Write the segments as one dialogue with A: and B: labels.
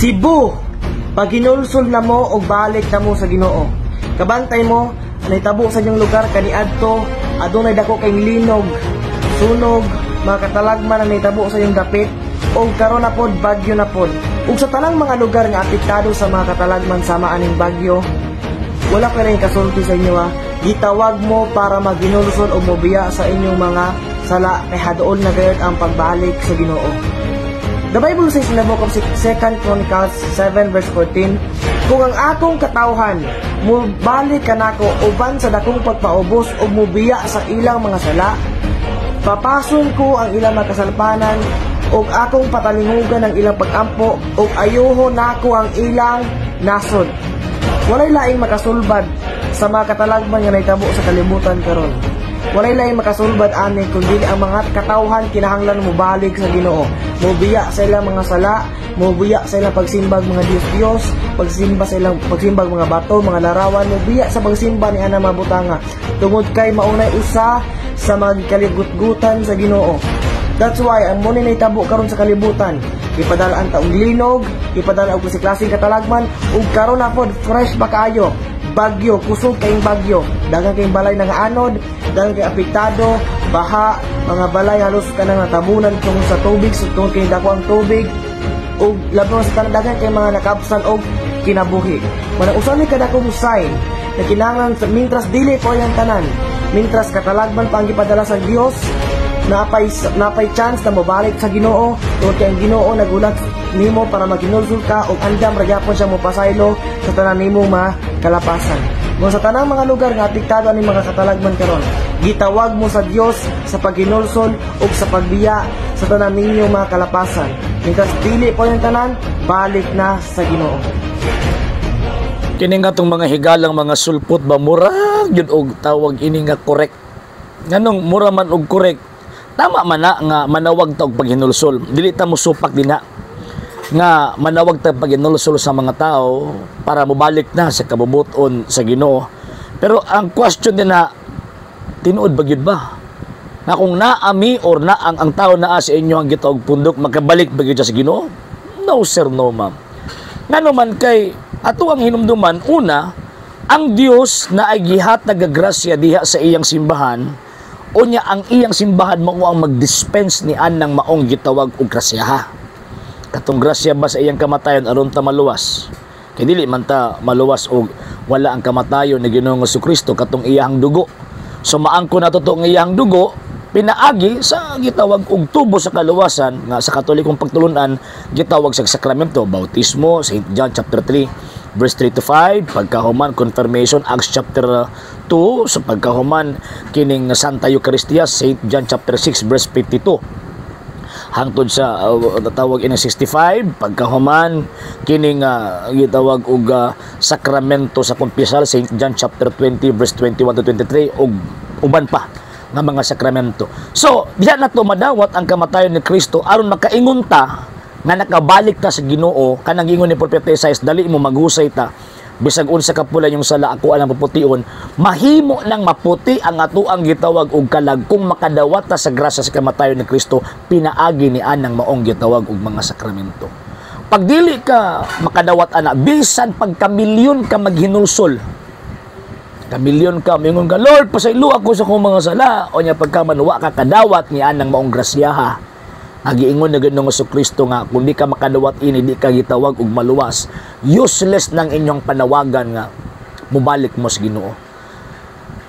A: Cebu, paghinulsol na mo og balik na mo sa Ginoo. Kabantay mo, nahitabo sa inyong lugar kaniadto, adunay dako kay linog, sunog, mga katalagman na nahitabo sa inyong dapit, og karon na pod bagyo na pod. Ug sa tanang mga lugar nga apektado sa mga katalagman sama aning bagyo, wala ko rin kasulti sa inyo ha. Gitawag mo para maghinulsol o mobiya sa inyong mga sala kay hadool na gayud ang pagbalik sa Ginoo. The Bible says in the book of 2 Chronicles 7 verse 14, "Kung ang akong katawhan mubalik kanako uban sa dakong pagpaubos ug mubiya sa ilang mga sala, papason ko ang ilang mga kasalpanan ug akong patalingugan ang ilang pagampo ug ayuho nako ang ilang nasod." Walay laing makasulbad sa mga katalagman nga nahitabo sa kalibutan karon. Walay laing makasulbad ani kun dili ang mga katawhan kinahanglan mobalik sa Ginoo. Mobiya sa ilang mga sala, mobiya sa ilang pagsimbag mga Diyos-Diyos, pagsimba sa ilang pagsimbag mga bato, mga larawan, mobiya sa pagsimba ni ana mga butanga. Tungod kay maunay usa sa mga kaligutgutan sa Ginoo. That's why ang mao ni nahitabo karon sa kalibutan. Ipadala ang taong linog, ipadala og klase-klaseng katalagman ug karon na pod fresh pa kaayo. Bagyo, kusog kayong bagyo. Daghang kayong balay nga anod, daghang kay apektado, baha, mga balay halos kanang natabunan tungod sa tubig, so tungod kay dako ang tubig ug labi sa tanan, daghan kay mga nakabsan og kinabuhi. Manang usa ni kadakong sign na kinahanglan mintras dili po ang tanan, mintras katalagman pa ang gipadala sa Dios, napay chance na mobalik sa Ginoo tungod kay ang Ginoo nagulat nimo para maghinulsol ka ug andam ra gyapon siya mopasaylo sa tanan nimo mga kalapasan. Kung sa tanang mga lugar nga apektado ani mga katalagman karon, gitawag mo sa Dios sa paghinulsol ug sa pagbiya sa tanan ninyo mga kalapasan. Mintras dili po yung tanan, balik na sa Ginoo.
B: Kini nga tong mga higalang mga sulpot ba, murag yun og tawag ini nga correct. Nganong mura man og correct? Tama man na nga manawag ta og paghinulsol. Dili ta mo supak dinha nga manawag ta paghinulsol sa mga tao para mobalik na sa kabubuton sa Ginoo. Pero ang question din na, tinuod ba gyud ba? Nga kung naami or na ang tao naa sa inyo ang gitawag pundok, makabalik ba gyud siya sa Ginoo? No sir, no ma'am. Ngano man kay ato ang hinumduman, una, ang Dios na ay gihatag og grasya diha sa iyang simbahan, unya ang iyang simbahan mao ang mag-dispense ni anang maong gitawag og grasyaha. Katong grasya ba sa iyang kamatayon aron ta maluwas? Kay dili man ta maluwas og wala ang kamatayon ni Ginoong Kristo, katong iyang dugo. So maangko na totoo ang iyang dugo pinaagi sa gitawag og tubo sa kaluwasan nga sa Katolikong pagtulunan gitawag sa sakramento, bautismo, St. John chapter 3 verse 3 to 5, pagkahuman confirmation, Acts chapter 2, sa pagkahuman kining Santa Eucharistia, St. John chapter 6 verse 52 hangtod sa tawag ini 65, pagkahuman kining gitawag og sakramento sa kumpisal, St. John chapter 20 verse 21 to 23, ug uban pa nga mga sakramento. So, diha na to madawat ang kamatayon ni Kristo aron makaingon ta nga nakabalik ta sa Ginoo. Kanang ingon ni Propeta Isaias, "Dali mo maghusay ta, bisag unsa ka pula yung sala, ako ang pupution." Mahimo nang maputi ang atoang gitawag og kalag kung makadawat ta sa grasya sa kamatayon ni Kristo pinaagi ni anang maong gitawag og mga sakramento. Pag dili ka makadawat ana, bisan pagkamilyon ka maghinulsol, kamilyon ka mingon ka, "Lord, pasaylo ako sa akong mga sala," o nya pagka manuwa ka kadawat ni anang maong grasyaha, agiingon na Ginoong Kristo nga kung di ka makadawat ini, di ka gitawag og maluwas, useless nang inyong panawagan nga mubalik mo sa Ginoo.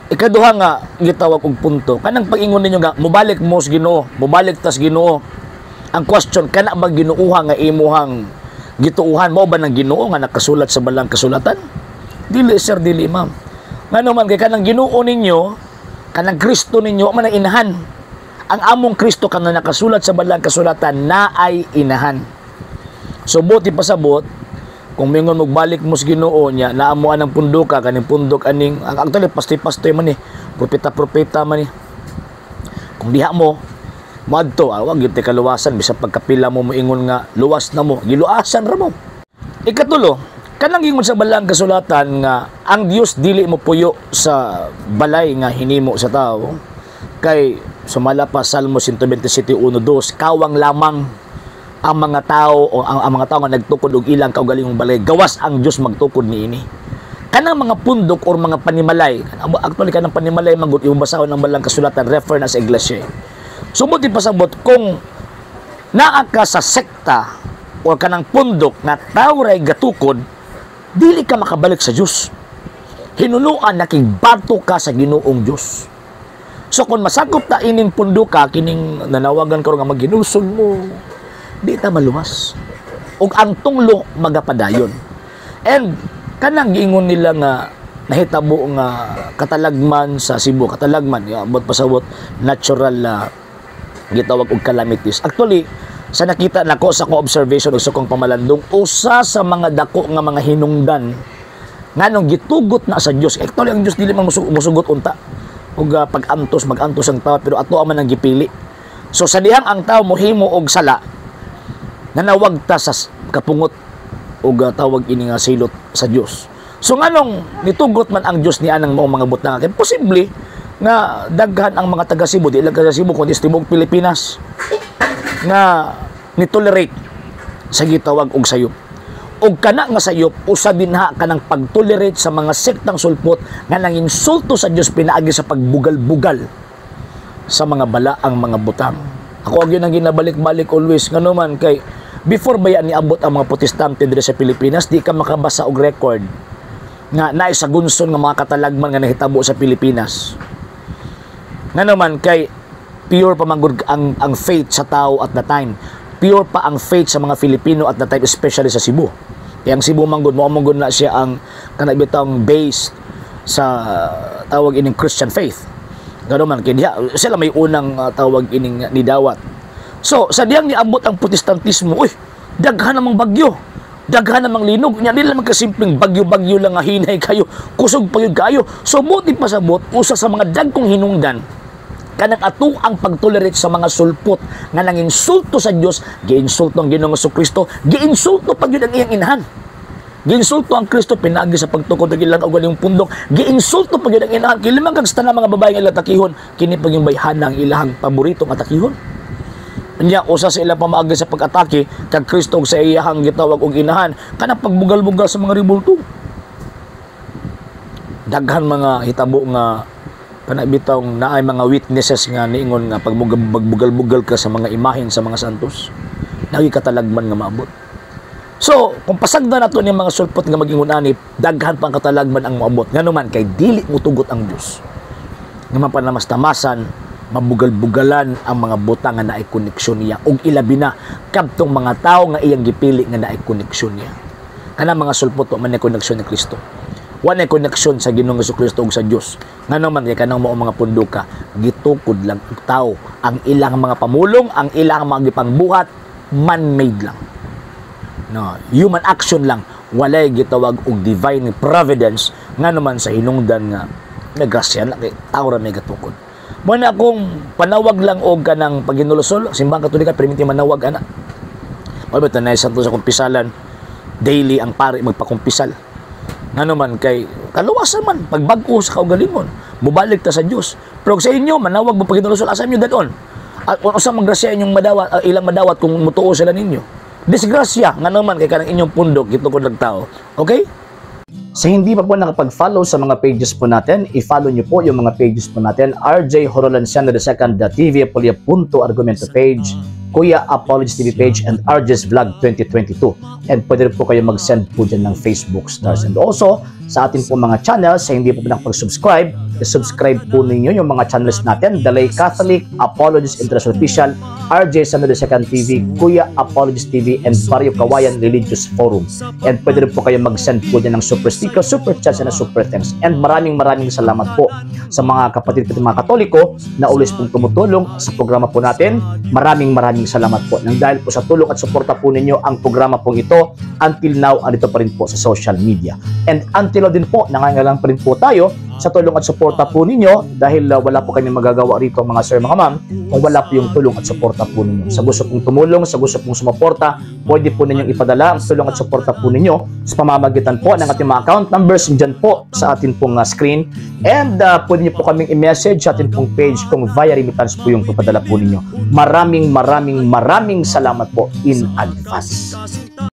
B: Ikaduha nga gitawag og punto, kanang pag-ingon ninyo nga mubalik mo sa Ginoo, mubalik ta sa Ginoo, ang question, kana ba Ginooha nga imuhang gituuhan mo ba ng Ginoo nga nakasulat sa balang kasulatan? Dili sir, dili ma'am. Ngano man kay kanang Ginoo ninyo, kanang Kristo ninyo man ang inahan. Ang among Kristo kanang nakasulat sa balang kasulatan na ay inahan. So buti pasabot, kung mingon magbalik mo sa Ginoo niya, naamo ang pundoka, kaning pundok aning actually pastoy-pastoy man ni, propeta-propeta man ni. Kung diha mo moadto, wag gyud kaluwasan bisan pagkapila mo moingon nga luwas na mo, giluasan ra mo. Ikatulo, kanang ingon sa balang kasulatan nga ang Dios dili mo puyo sa balay nga hinimo sa tao, kay sumala pa Salmo 127:1-2, kawang lamang Ang mga tao o ang mga tao nga nagtukod og ilang kaugalingong balay, gawas ang Dios magtukod niini. Kanang mga pundok or mga panimalay, actually kanang panimalay man gud, imong basahon ang Balang Kasulatan, refer na sa iglesia. Sumod pasabot kung naa ka sa sekta or kanang pundok nga tao ray gatukod, dili ka makabalik sa Dios. Hinunuan nakigbato ka sa Ginoong Dios. So kung masakop ta ining punduka, kining nanawagan karon nga maghinulsol mo, di ta maluwas. Ug ang tunglo magapadayon. And kanang giingon nila nga nahitabo nga katalagman sa Cebu, katalagman, ya, abot pasabot natural gitawag og calamities. Actually, sa nakita nako sa akong observation ug sa akong pamalandong, usa sa mga dako nga mga hinungdan nganong gitugot na sa Dios. Actually, ang Dios dili man musugot unta ug pag-antos, mag-antos ang tao, pero ato man ang gipili. So sa dihang ang tao mohimo og sala, nanawag ta sa kapungot og tawag ini nga silot sa Dios. So nganong nitugot man ang Dios ni anang mao mga butang, kay posible nga daghan ang mga taga Cebu, di lang taga Cebu kundi sa tibuok Pilipinas, nga ni-tolerate sa gitawag og sayop. Og kana nga sayop, usa dinha kanang pag-tolerate sa mga sektang sulpot nga nanginsulto sa Dios pinaagi sa pagbugal-bugal sa mga balaang mga butang. Ako ang yun ang ginabalik-balik always, ngano man kay before ba yan niabot ang mga Protestante diri sa Pilipinas, di ka makabasa og record nga naay sa gunson nga mga katalagman nga nahitabo sa Pilipinas. Ngano man kay pure pa man gud ang faith sa tao at the time. Pure pa ang faith sa mga Filipino at the time, especially sa Cebu. Kaya ang Cebu man gud, mao man gud na siya ang kanang bitawng based sa tawag ining Christian faith. Gano man kay diha sila may unang tawag ining nidawat. So sa dihang niabot ang Protestantismo, uy, daghan namang bagyo. Daghan namang linog. Nya dili naman kasimpleng bagyo-bagyo lang nga hinay kayo. Kusog pa gyud kayo. So buti pasabot, usa sa mga dagkong hinungdan kanang ato ang pagtolerate sa mga sulpot nga nanginsulto sa Dios, giinsulto ang Ginoong Kristo, giinsulto pa gyud ang iyang inahan. Giinsulto ang Kristo pinaagi sa pagtukod og ilang kaugalingong pundok, giinsulto pa gyud ang inahan. Kay limang kag sa mga babae nga ilang atakihon, kini pa gyud bayhana ang ilahang paboritong atakihon. Nya usa sa ilang pamaagi sa pag-atake kag Kristo ug sa iyahang gitawag og inahan kanang pagbugal-bugal sa mga rebulto. Daghan mga hitabo nga kana bitawng naay mga witnesses nga niingon nga pag magbugal-bugal ka sa mga imahen sa mga santos, naay katalagman nga maabot. So, kung pasagdan nato ni mga sulpot nga mag-ingon ani, daghan pang katalagman ang moabot. Ngano man kay dili motugot ang Dios nga mapanamastamasan, mabugal-bugalan ang mga butang nga naay koneksyon niya ug ilabi na kadtong mga tawo nga iyang gipili nga naay koneksyon niya. Kanang mga sulpot, wa man nay koneksyon ni Kristo. Wa nay koneksyon sa Ginoong Kristo ug sa Dios. Ngano man kay kanang mao mga punduka, gitukod lang og tao ang ilang mga pamulong, ang ilang mga gipangbuhat, man-made lang. No, human action lang, walay gitawag og divine providence, ngano man sa hinungdan nga nagrasya na kay tao ra may gatukod. Mo na akong panawag lang og kanang paghinulusol, Simbahang Katolika perminti manawag ana. Mo ba tanay santo sa kumpisalan, daily ang pari magpakumpisal. Ngano man kay kaluwasan man pagbag-o sa kaugalingon, mobalik ta sa Dios. Pero sa inyo manawag mo paghinulusol, asa inyo dadon? At kung usa man grasya inyong madawat, ilang madawat kung mutuo sila ninyo? Disgrasya, ngano man kay kanang inyong pundok gitukod lang tao. Okay?
C: Sa hindi pa po nakapag-follow sa mga pages po natin, i-follow nyo po yung mga pages po natin. RJ Horolanciano II, TV Apolia Punto Argumento page, Kuya Apologies TV page, and RJ's Vlog 2022. And pwede rin po kayo mag-send po dyan ng Facebook stars. And also, sa ating po mga channels, sa hindi po nakapag-subscribe, i-subscribe po ninyo yung mga channels natin. Dalay Catholic, Apologies International Official, RJ Samuel II TV, Kuya Apologies TV, and Barrio Kawayan Religious Forum. And pwede rin po kayo mag-send po dyan ng super sticker, super chats, and super thanks. And maraming maraming salamat po sa mga kapatid ko, mga Katoliko na always pong tumutulong sa programa po natin. Maraming maraming salamat po. Nang dahil po sa tulong at suporta po ninyo, ang programa pong ito Until now, andito pa rin po sa social media. And until now din po, nangangailangan pa rin po tayo sa tulong at suporta po ninyo dahil wala po kami magagawa rito, mga sir, mga ma'am, kung wala po yung tulong at suporta po ninyo. Sa gusto pong tumulong, sa gusto pong sumuporta, pwede po ninyong ipadala ang tulong at suporta po ninyo sa pamamagitan po ng ating mga account numbers dyan po sa atin pong screen. And pwede niyo po kaming i-message sa atin pong page kung via remittance po yung papadala po ninyo. Maraming maraming maraming salamat po in advance.